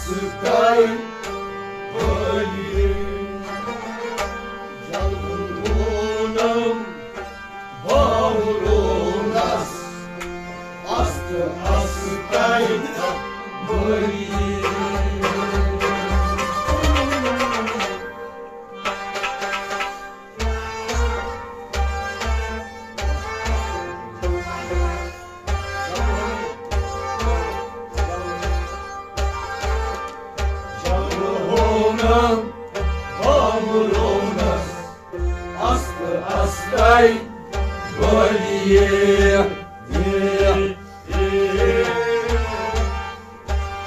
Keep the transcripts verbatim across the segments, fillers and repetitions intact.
تۄہہِ بٲیہِ جلوونم بامرونس، است است بٲیہِ۔ جلوونم بامرونس، است است بٲیہِ۔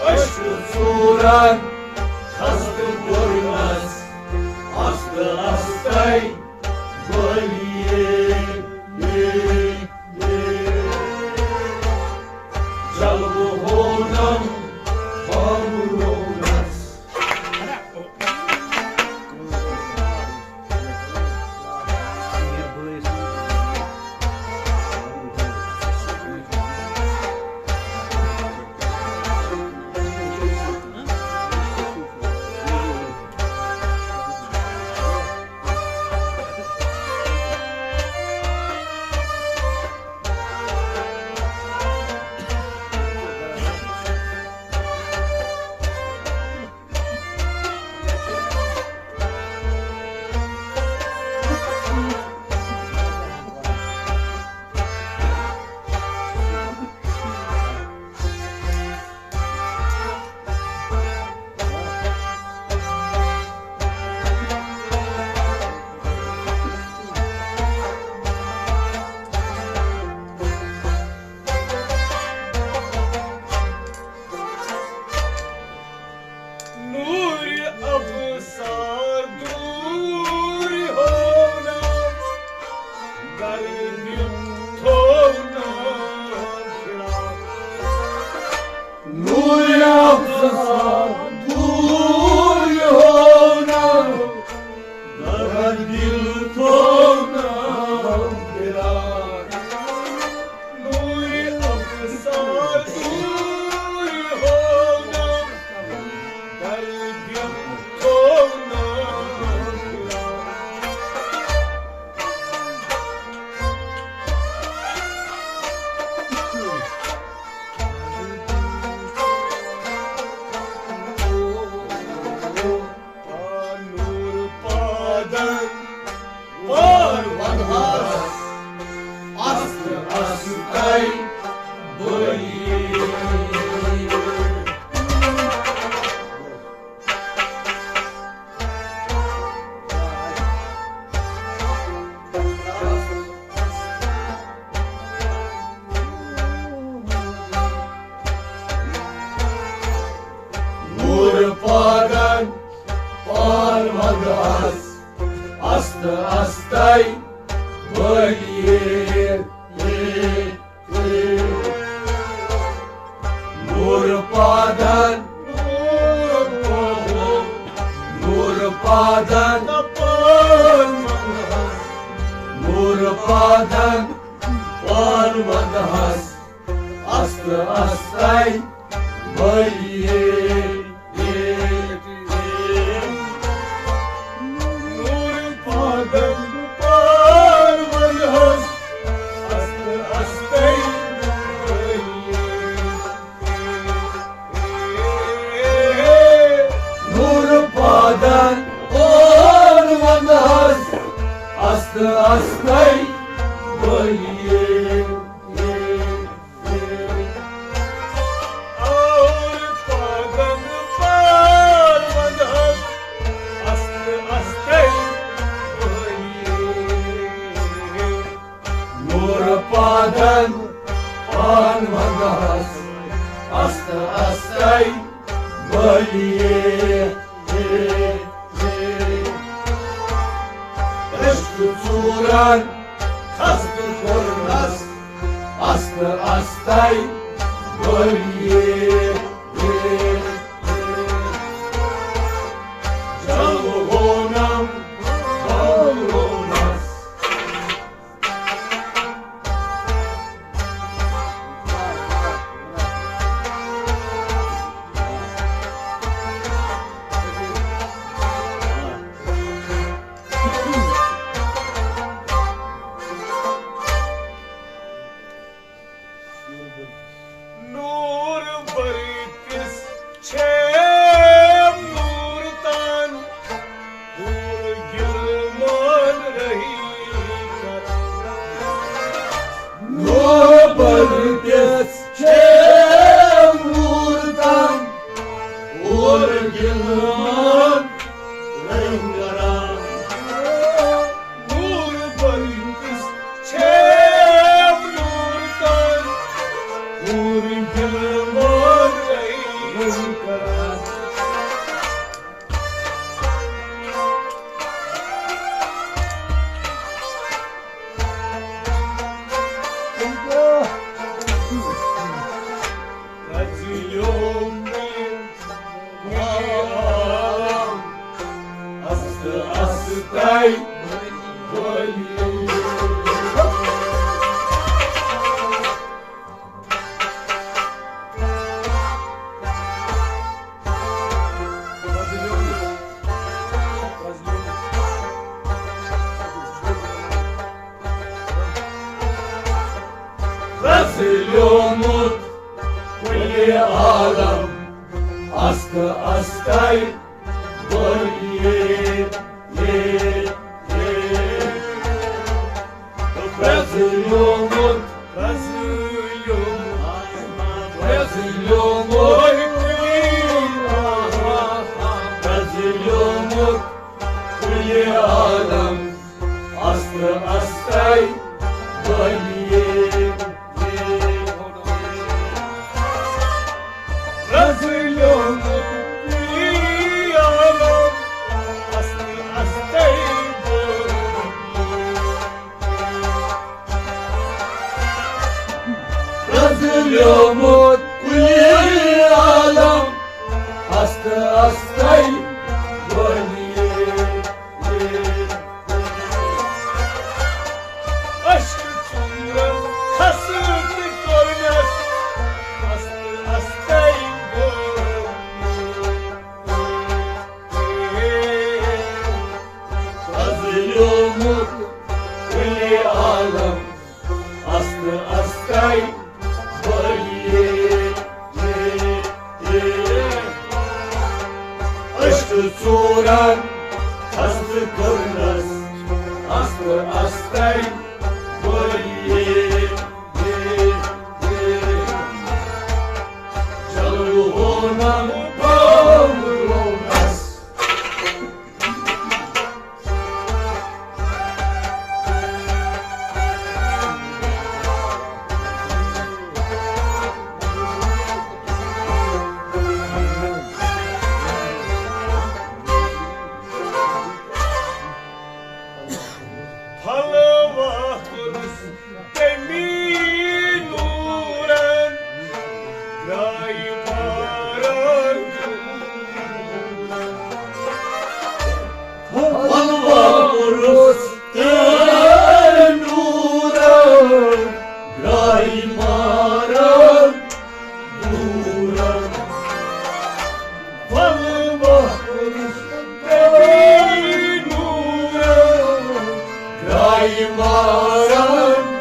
عشق ژوٗرن خستہٕ کوٚرنس، است است بٲیہِ۔ جلوونم بامرونس۔ نور ابصار دور ہونا، در دل تھونا۔ نور ابصار دور ہونا، در دل تھونا۔ نور ابصار دور ہونا، در دل تھونا۔ نور پادن پان ودہس، است است بٲیہِ۔ نور پادن پان ودہس، است است بٲیہِ۔ نور پادن، نور پادن، نور پادن پان ودہس، است است بٲیہِ۔ نور پادن پان ودہس، است است بٲیہِ۔ نور پادن پان ودہس، است است بٲیہِ۔ اور پادن پان ودہس، است است بٲیہِ۔ نور پادن پان ودہس، است است بٲیہِ۔ عشق ژوٗرن خستہٕ کوٚرنس، است است بٲیہِ۔ جلوونم بامرونس۔ نور بلکس چھیم نور تن، نور دل مون کران۔ رزلیومُت کُلِ عالم، است استَے بٔلۍ یے، یے، یے۔ رزلیومُت، رزلیومُت، رزلیومُت، رزلیومُت کُلِ عالم، است استَے بٔلۍ یے۔ رزلیومُت کُلِ عالم، است استَے بٔلۍ۔ رزلیومُت کُلِ عالم، است استَے بٔلۍ یے۔ اشک ژوٗرن حسد کوٚرنس، است استَے بٔلۍ۔ رزلیومُت کُلِ عالم، است استَے بٔلۍ یے۔ اشک ژوٗرن حسد کوٚرنس، است استَے بٔلۍ یے۔ جلوٕ ہونم بامبرونس۔ پھلوا کوٚرُس تٔمی نوٗرن، درٛاے مارن۔ پھلوا کوٚرُس تٔمۍ نوٗرن، درٛاے مارن دوٗرن۔ پھلوا کوٚرُس تٔمی نوٗرن، درٛاے مارن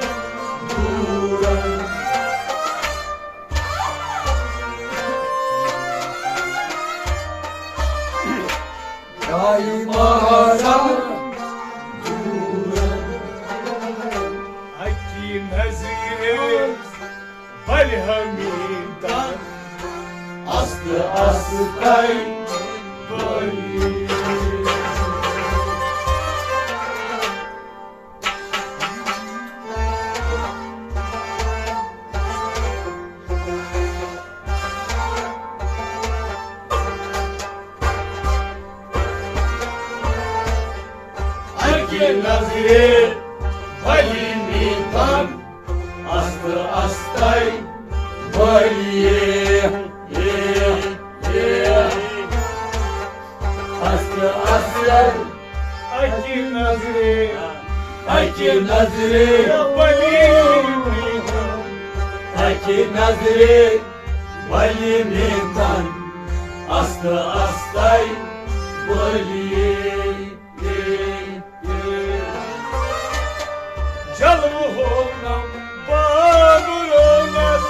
دوٗرن۔ درٛاے مارن دوٗرن۔ اَکی نظرِ بلہِ ہمیٖن تن، است استَے بٔلۍ۔ اَکہِ نظرِ بلہِ ہمیٖن تن، است استَے بٔلۍ یے، یے، یے۔ است استَے۔ اَکہِ نظرِ، اَکہِ نظرِ بلہِ ہمیٖن تن، اَکہِ نظرِ بلہِ ہمیٖن تن، است استَے بٔلۍ یے۔ جلوٕ ہونم بامبرونس،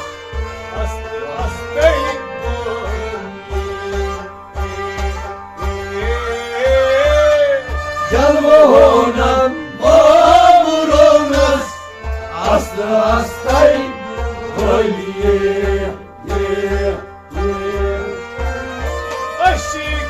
است استَے بٔلۍ۔ جلوٕ ہونم بامبرونس، است استَے بٔلۍ یے۔ یے، یے۔ اشک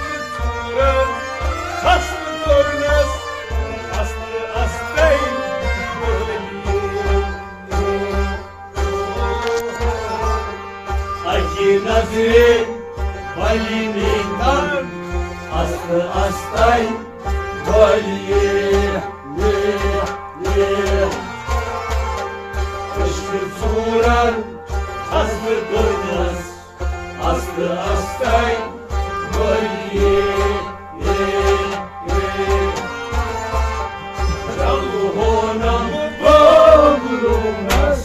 Aste aste böyle, böyle, böyle. Aşkı soran aste görmez. Aste aste böyle, böyle, böyle. Canlı honam bağlı olmaz.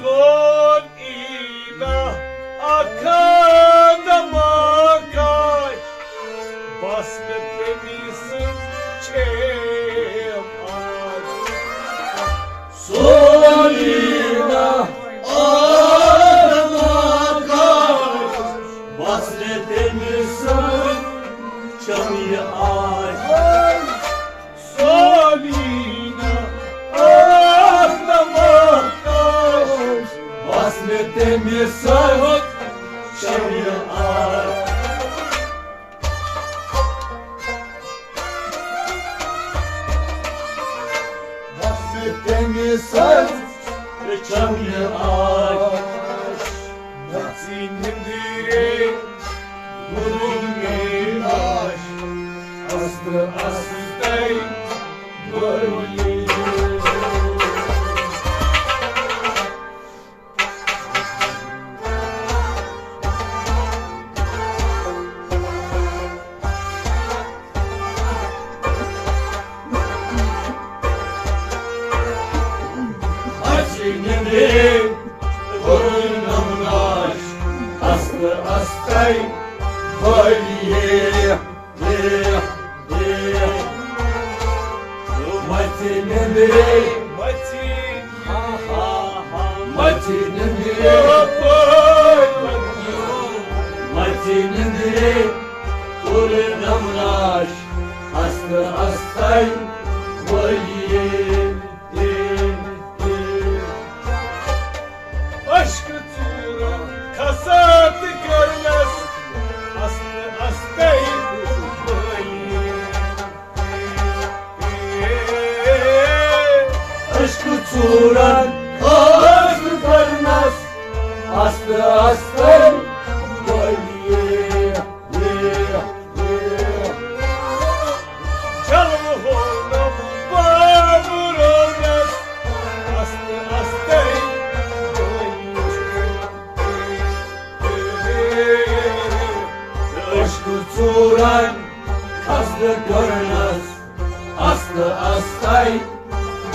Son ina akadama kaç, basmet misin çem aç. Solina adama kaç, basmet misin çem aç. Solina adama kaç, basmet misin çem aç. Temiz saç ve çamlı ağaç. Vaktinin biri bulunmuyor. Astı astı böyle. Açınını koyun namlaş, astı astay kolye. Матинин дирей, матинин дирей, матинин дирей, матинин дирей, кулинамнаш, аста астайн, волье. Aşkı turan kasatı görmez. Astı astı böyle. Aşkı turan kasatı görmez. Astı astı böyle. Çalı hornam bağırırız. Astı astı. Aşkı turan kastı görmez. Astı astı.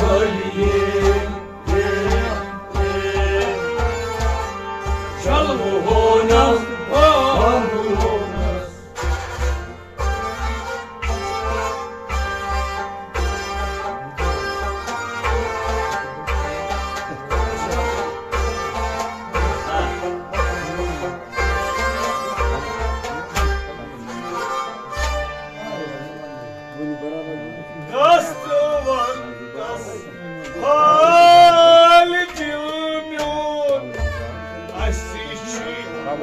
Böyle. Çalı hornam bağırırız. Gastı var, gastı. Hal bilmiyor, asiçi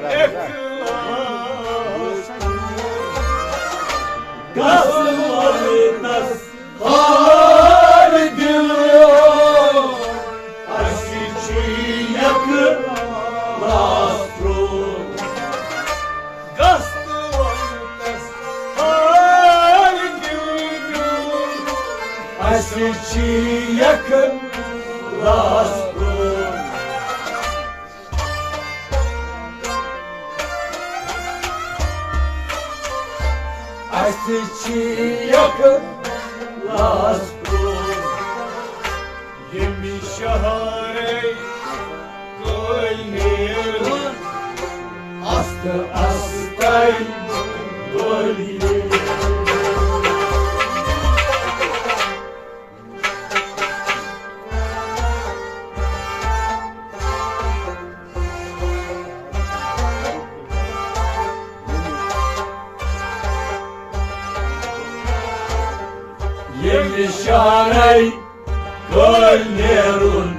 eklas. Gastı var, gastı. Hal bilmiyor, asiçi eklas. Gastı var, gastı. Hal bilmiyor, asiçi eklas. Asiçi eklas. Yemiş şahare koynerin. Astı astay böyle. Yemiş şahare koynerin.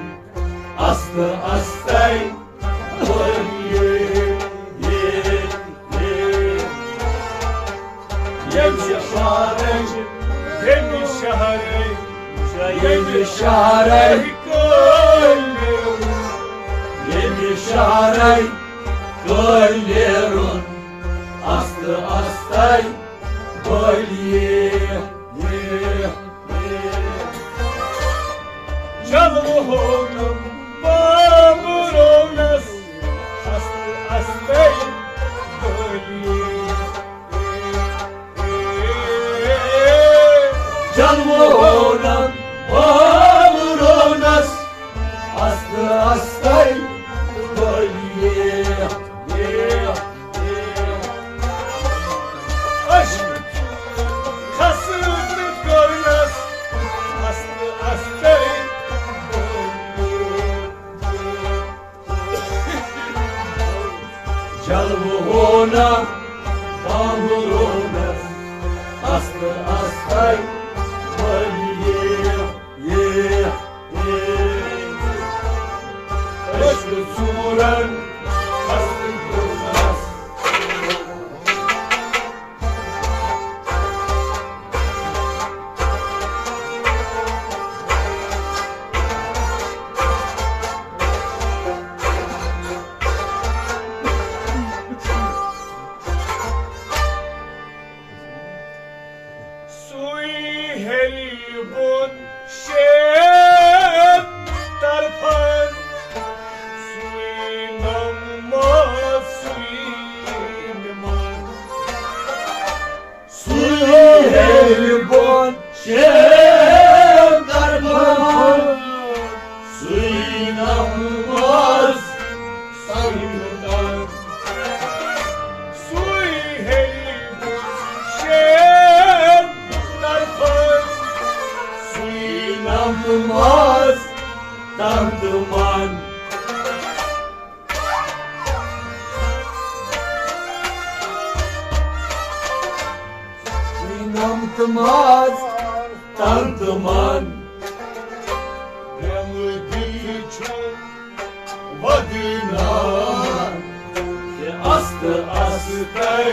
Astı astay. شہرے کٲلۍ نیرُن، ییٚمہِ شہرے کٲلۍ نیرُن، استہٕ استَے بٔلۍ یہِ۔ جلوٕ ہونم بامبرونس، استہٕ استَے بٔلۍ یہِ۔ جلوٕ ہونم بامبرونس، استہٕ استَے بٔلۍ یہِ۔ عشق کھسہٕ تہٕ کوٚرنس، استہٕ استَے بٔلۍ یہِ۔ جلوٕ ہونم بامبرونس، استہٕ استَے بٔلۍ یہِ۔ عشق ژوٗرن، استہٕ کوٚرنس۔ سُے ہیٚلہِ بۄن شین طرفن، سُے نماز، سُے نماز۔ سُے ہیٚلہِ بۄن شین طرفن، سُے نماز، سُے نماز۔ سُے ہیٚلہِ شین طرفن، سُے نماز، تن تہٕ من۔ سُے نماز، تن تہٕ من۔ رمہٕ دِتھ چھُ ودناوان، تہٕ استہٕ استَے۔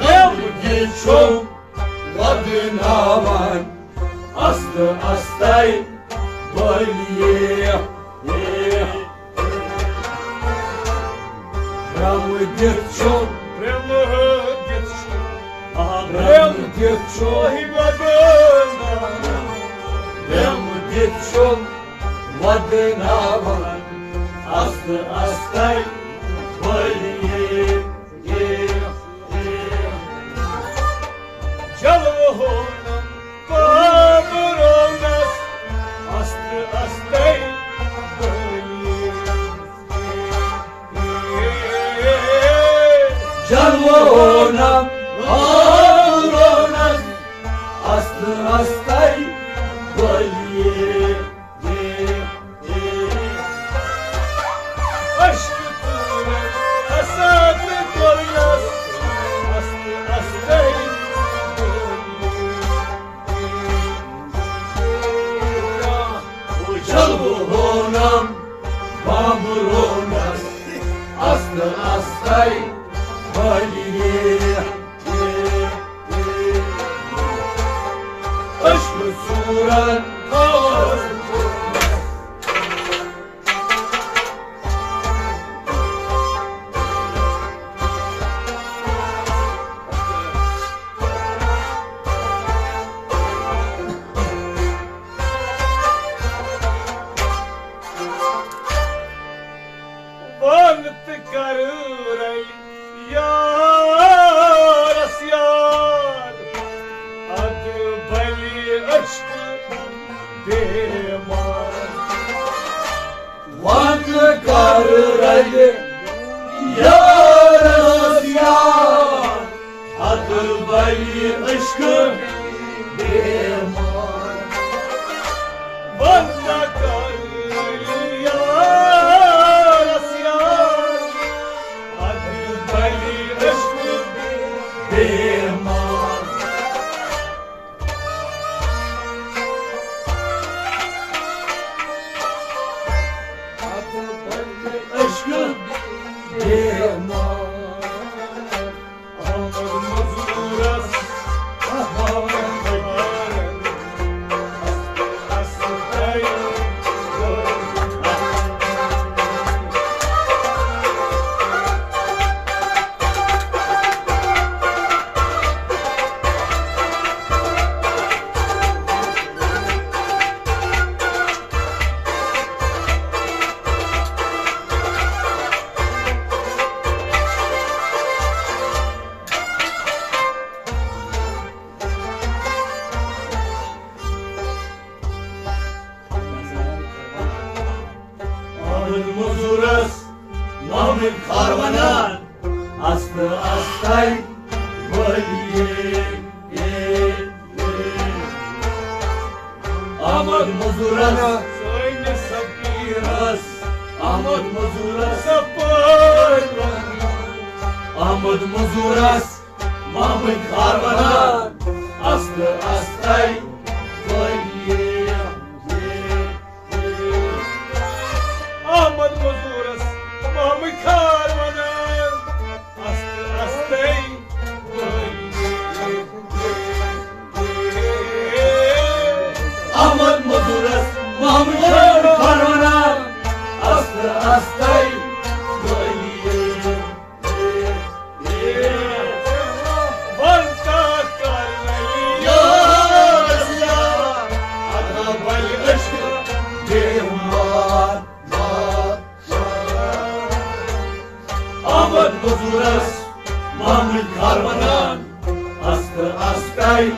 رب یہِ چھُ ودناوان، استہٕ استَے بٔلۍ یہِ۔ رمہٕ دِتھ چھُ، رمہٕ دِتھ چھُ، رمہٕ دِتھ چھُ، رمہٕ دِتھ چھُ ودناوان، استہٕ استَے بٔلۍ یہِ۔ جلوٕ ہونم بامبرونس، استہٕ استَے بٔلۍ یہِ۔ جلوٕ ہونم بامبرونس، استہٕ استَے بٔلۍ یہِ۔ عشق ژوٗرن حسد کوٚرنس، استہٕ استَے۔ جلوٕ ہونم بامبرونس، استہٕ استَے بٔلۍ یہِ۔ عشق ژوٗرن وَن تہٕ کَر رَلہِ یارَس یار، اَدٕ بَلہِ عشق بیمار۔ وَن تہٕ کَر رَلہِ یارَس یار، اَدٕ بَلہِ عشق بیمار۔ عشقہٕ بیمار۔ آمد مزورس، آمد مزورس۔ آمد مزورس محمد کار ونان، است استائی بلیے۔ آمد مزورس سٲنِس سفیرس، آمد مزورس سفر۔ آمد مزورس محمد کار ونان، است استائی بلیے۔ آمد مزورس محمد کار ونان، است استائی بلیے۔ آمد مزورس محمد کار ونان، است استائی بلیے۔ آمد مزورس محمد کار ونان، است استائی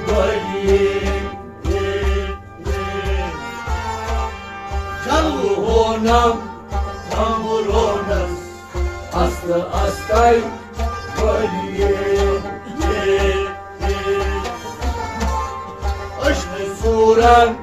بلیے۔ جل ہونم تمبرونس، است استائی بلیے۔ عشق سورن